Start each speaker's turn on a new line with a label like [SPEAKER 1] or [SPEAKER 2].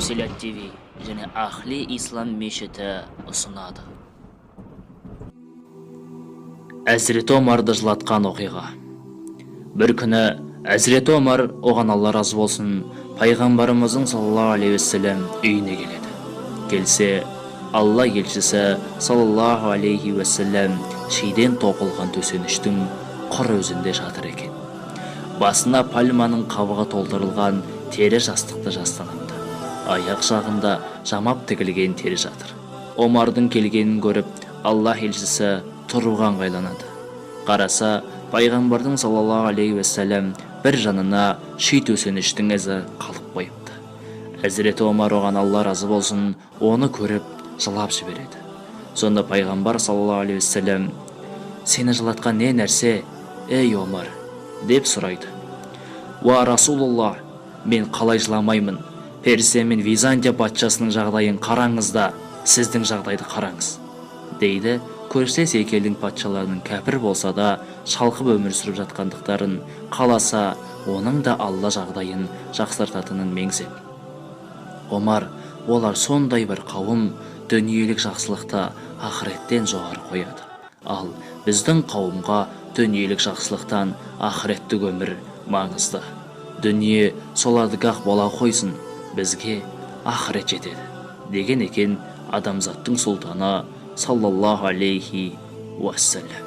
[SPEAKER 1] Фусилат ТВ және Ахли Ислам мешіті ұсынады. Әзіреті Омарды жылатқан оқиға. Бір күні Әзіреті Омар, оған Алла разы болсын, пайғамбарымыздың саллаллаху алейхи уассалам үйіне келеді. Келсе, Алла елшісі саллаллаху алейхи уассалам шиден тоқылған төсеніштің құр өзінде жатыр екен. Басына пальманың қабығы толтырылған тері жастықты жастаныпты. Аяқ жағында жамап тігілген тері жатыр. Омардың келгенін көріп, Алла елшісі тұруға ыңғайланады. Қараса, пайғамбардың саллаллаху алейхи уассалам бір жанына ши төсеніштің ізі қалып қойыпты. Әзіреті Омар, оған Алла разы болсын, оны көріп жылап жібереді. Сонда пайғамбар саллаллаху алейхи уассалам: «Сені жылатқан не нәрсе, ей Омар?» деп сұрайды. «Уа Расулаллах, мен қалай жыламаймын? Персия мен Византия патшасының жағдайын қараңыз да, сіздің жағдайды қараңыз», дейді. Көршілес екі елдің патшаларының кәпір болса да шалқып өмір сүріп жатқандықтарын, қаласа оның да Алла жағдайын жақсартатынын меңзеп. Омар: «Олар сондай бір қауым, дүниелік жақсылықты ақыреттен жоғары қояды. Ал біздің қауымға дүниелік жақсылықтан ақыреттік өмір маңызды. Дүние солардікі-ақ бола қойсын, бізге ақырет жетеді», деген екен адамзаттың сұлтаны саллаллаху алейхи уассалам.